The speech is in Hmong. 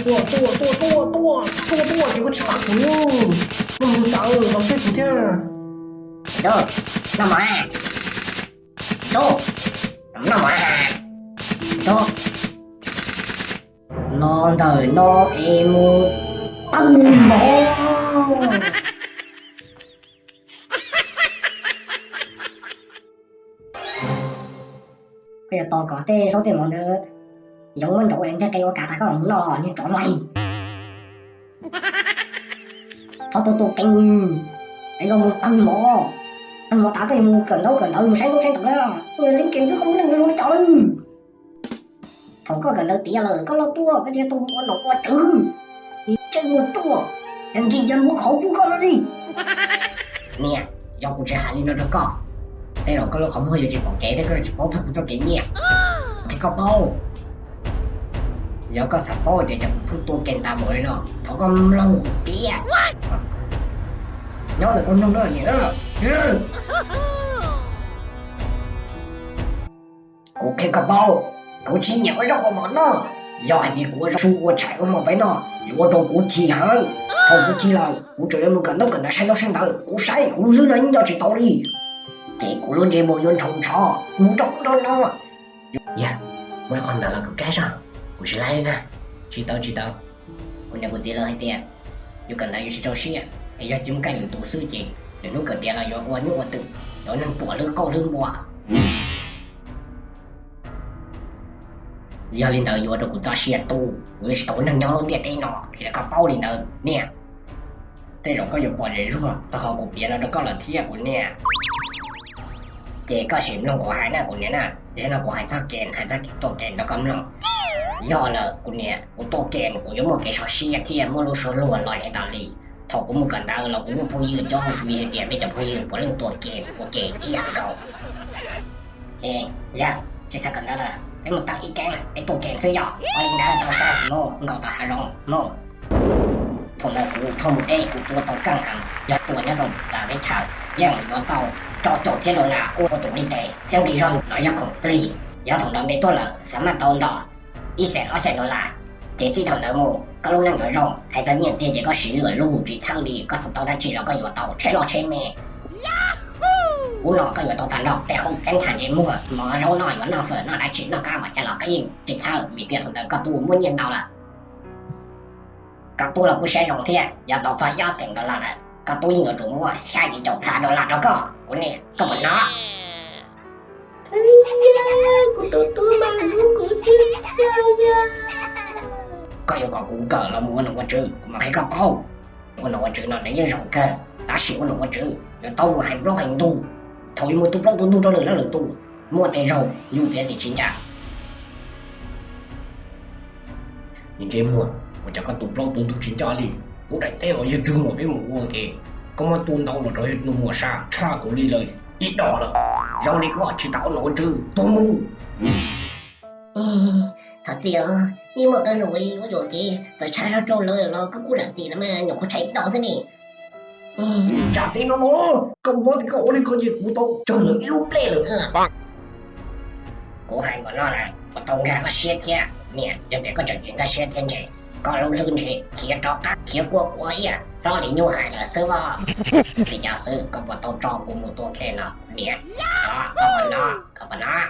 Tuaj, tuaj, tuaj, tuaj, tuaj, tuaj, tuaj, ces koj tsis pab kuv, koj mus tawm los peb kuv thiab. Tub, noj mov na. Tub, noj mov na. Tub, los ntawm no es mus tawg mov. Koj yuav tos kom tej zaub tej mov ntawd yoov muab nrauv ntiag qe ua kav tas koj mus noj los niag tsov laig. Txhob tuaj tuaj keeb, es yog mus tawg mov, tawg mov tas koj yuav mus kawm ntaub kawm ntawv mus saib ntaub saib ntawv na. Leej kev twb koj mus neej zoo li cas lawm. Thaum koj kawm ntawv tiav lawm koj los tuaj koj thiaj tau mus ua nom ua tswv, ntsej muag ruam, yog nkig yog npua qhauv pub koj no li. Niam, yog kuv tsis hais li no rau koj, tej zaum koj lub qhov muag yuav tsis pom kev thiab koj yuav tsis paub txog kuv txoj kev nyiam. Qhia koj paub, yog koj xav paub tias cas kuv pheej tua kem tas npaum li no, thov koj mloog kuv piav. Nyob ntawm koj mloog no niam. Kuv qhia koj paub, kuv tsis nyiam ua zaub ua mov noj. Yog hais tias kuv ua zaub ua tshais ua mov peb noj yuav ua rau kuv chim heev. Thaum kuv chim lawm kuv tseem yuav mus kawm ntaub kawm ntawv saib ntaub saib ntawv, kuv saib kuv lub hlwb no yeej nco tsis tau li. Ces kuv lub ntsej muag yuav ntshaus ntsho mus rau ub rau no. Yog muaj ib qho ntawv los kuv kab zog, kuv tsis laib li na. Tsis tau tsis tau. Kuv niam kuv txiv lawv hais tias yus kawm ntawv yuav tsis rau siab, es yog cia muaj kab yus tus xwb ces lwm hnub kawm tiav los yuav ua nyuj ua twm, yuav neeg ruam hlwb qauj hlwb npua. Yog li ntawd yuav rau kuv txoj sia tu, kuv yuav tsis tau ua neeg nyob lub ntiaj teb no, qhia rau koj paub li ntawd niam. Tej zaum koj yuav pom zem zuag txog qhov kuv piav no rau koj lawm thiab kuv niam. Ces koj sim mloog kuv hais na kuv niam na, zaum no kuv hais txog kem, hais txog kev tuaj kem rau koj mloog. Yog lawm kuv niam, kuv tuaj kem kuv yuav muaj kev sov siab thiab muaj lub suab luag los zem tas li. Thaum kuv mus kawm ntawv los kuv muaj phooj ywg coob, vim hais tias peb cov phooj ywg puav leej tuaj kem ua ke ib yam nkaus. Es yog tsis xav kawm ntawv lawm peb mus tawm ib keeb, peb tuaj kem xwb yog. Ua li ntawd tau kawg, mus nkaum tom hav zoov mus. Thaum ntawd kuv rho mus deb, kuv tua tau keej heev, yog tua nyob rau txawv teb chaws yeej yuav tau rau caum txhiab dollar ua tus nqi tes thiab nqi zog no yog khoom plig. Yog thaum ntawd npe tuaj lawm xav maj tau nto ib xees ob xees dollar, ces txij thaum ntawd mus koj lub neej yuav zoo. Hais txog nyiaj txiag ces koj siv luag lub tsis txhawj li, koj xav tau dab tsi los koj yuav tau, tsheb loj tsheb me. Ub no koj yuav tau tag nrho, tej qoob keeb tham ntsej muag, mov zaub noj, yuav noj fawm noj dab tsi noj kab mov cas los koj yeej tsis txhawj, vim tias thaum ntawd koj tub muaj nyiaj ntau lawm. Koj tub los kuj siab zoo thiab, yog tau txog ib ob xees dollar lawm koj tub yeej yuav tsum muab xya yim caum phav dollar rau koj, kuv niam, koj puas hnov? Kuv tus tub mas hlub kuv tiag tiag. Koj yuav kom kuv kawm los mus ua nom ua tswv, kuv mam qhia koj paub. Ua nom ua tswv no nws yeej zoo kawg, tab sis ua nom ua tswv yuav tau mus hais plaub hais ntug. Thaum yuav mus tu plaub tu ntug rau lwm leej lwm tus, muaj tej zaug yus txiav txim tsis ncaj. Niag ntsej muag, ua cas koj tu plaub tu ntug tsis ncaj li? Kuv daim teb los yog tswg muag peb mus ua ke, koj muab tu ntau los rau yog nus muag sab tshaj kuv li lawm ib dos lawm. Zoo li koj tsis tau ua nom ua tswv, tuag mus. Thov txim os, yeej muaj qee zaug yuav yuam kev, txawm tshaib zog rau lawv los koj kuj zam txim no mas, nyuam qhuav tshaib ib dos xwb ne. Zam txim no no, koj muab tias koj ua li ko ces kuv tau tsawg lawm ib lub nplej lawm. Kuv hais npaum no lawm puas tau nkag koj siab thiab? Niam, yog tias koj tseem tsis nkag siab thiab ntshe koj lub hlwb ntshe khiav rov qab khiav kuaj quav ib yam hlob li nyuj hais lawm xwb os. Li cas xwb koj puas tau tso kuv mus tua kem no niam? Koj puas hnov, koj puas hnov?